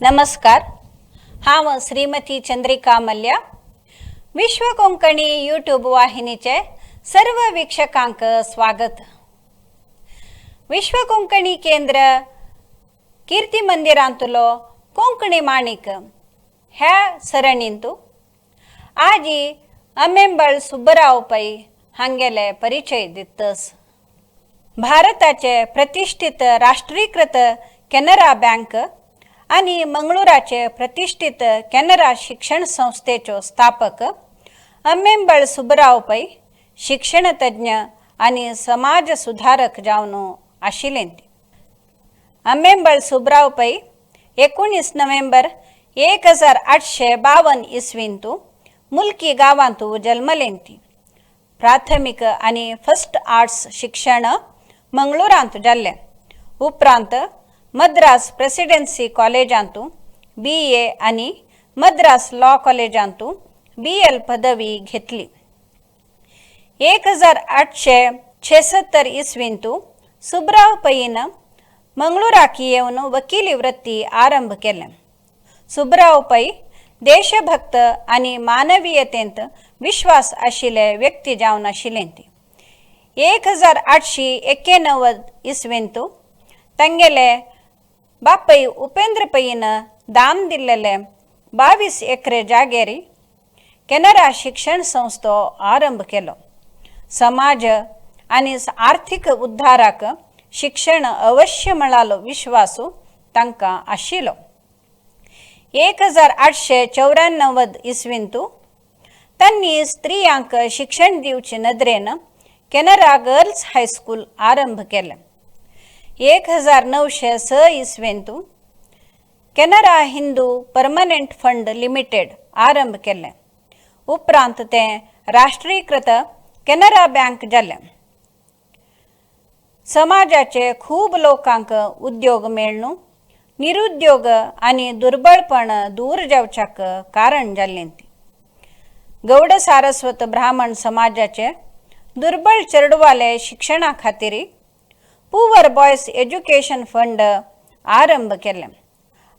नमस्कार. हांव श्रीमती चंद्रिका मल्ल्या. विश्व कोंकणी यूट्यूब वाहिनीचे सर्व वीक्षकांक स्वागत. विश्व कोंकणी केंद्र कीर्ती मंदिरांतलो कोंकणी माणिक ह्या सरणींतू आजी अमेंबळ सुब्बराव पै हांगेले परिचय दितस. भारताचे प्रतिष्ठित राष्ट्रीयकृत कॅनरा बँक आनी मंगळुराचे प्रतिष्ठित कॅनरा शिक्षण संस्थेच्यो स्थापक अम्मेंबळ सुब्बराव पै शिक्षणतज्ञ आनी समाज सुधारक जावन आशिल्ले. अम्मेंबळ सुब्राव पै 19 नोव्हेंबर 1852 इसवींतू मुल्की गांवांतू जल्मलेंती. प्राथमीक आनी फर्स्ट आर्ट्स शिक्षण मंगळुरांत जाल्लें. उपरांत मद्रास प्रेसिडेन्सी कॉलेजांतू बी.ए. आनी मद्रास लॉ कॉलेजांतू बी.एल. पदवी घेतली. 1876 इसवींतू सुब्राव पैन मंगळुराक येवन वकिली वृत्ती आरंभ केलें. सुब्राव पै देशभक्त आनी मानवीयतेंत विश्वास आशिल्ले व्यक्ती जावन आशिल्ले ती. 1891 इसवींतू तांगेले बापय उपेंद्र पैन दाम दिल्लेले 22 एकरे जागेरी केनरा शिक्षण संस्थो आरंभ केलो. समाज आनी आर्थीक उद्धाराक शिक्षण अवश्य म्हळालो विश्वासू तांकां आशिल्लो. 1894 इसवींतू तांणी स्त्रियांक शिक्षण दिवचे नदरेन केनरा गर्ल्स हायस्कूल आरंभ केलें. 1906 इसवेंतू Canara Hindu permanent fund limited आरंभ केलें. उपरांत तें राष्ट्रीयकृत केनरा बँक जालें. समाजाचे खूब लोकांक उद्योग मेळ्ळू निरुद्योग आनी दुर्बळपण दूर जावच्याक कारण जाल्लें. गौड सारस्वत ब्राह्मण समाजाचे दुर्बळ चेडवाले शिक्षणा खातीर पुवर बॉयज एज्युकेशन फंड आरंभ केलें.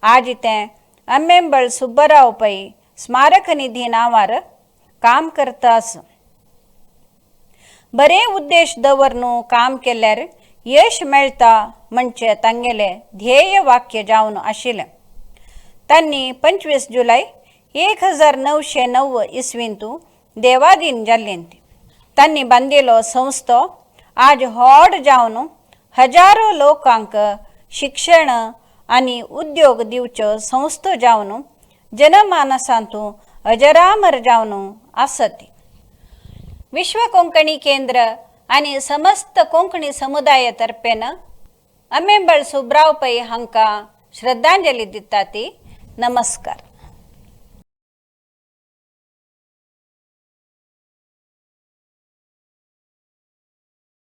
आज तें अम्मेंबळ सुब्बराव पै स्मारक निधी नांवार काम करता आस. बरे उद्देश दवरून काम केल्यार यश मेळटा म्हणचे तांगेले ध्येय वाक्य जावन आशिल्लें. तांणी 25 जुलय 1909 इसवींतू देवादीन जाल्लें. तांणी बांदिल्लो संस्थो आज व्हड जावन हजारो लोकांक शिक्षण आनी उद्योग दिवच्यो संस्थो जावन जनमानसांतू अजरामर जावन आसत. विश्व कोंकणी केंद्र आनी समस्त कोंकणी समुदाय तर्फेन अमेंबळ सुब्राव पै हांकां श्रद्धांजली दिता ती. नमस्कार.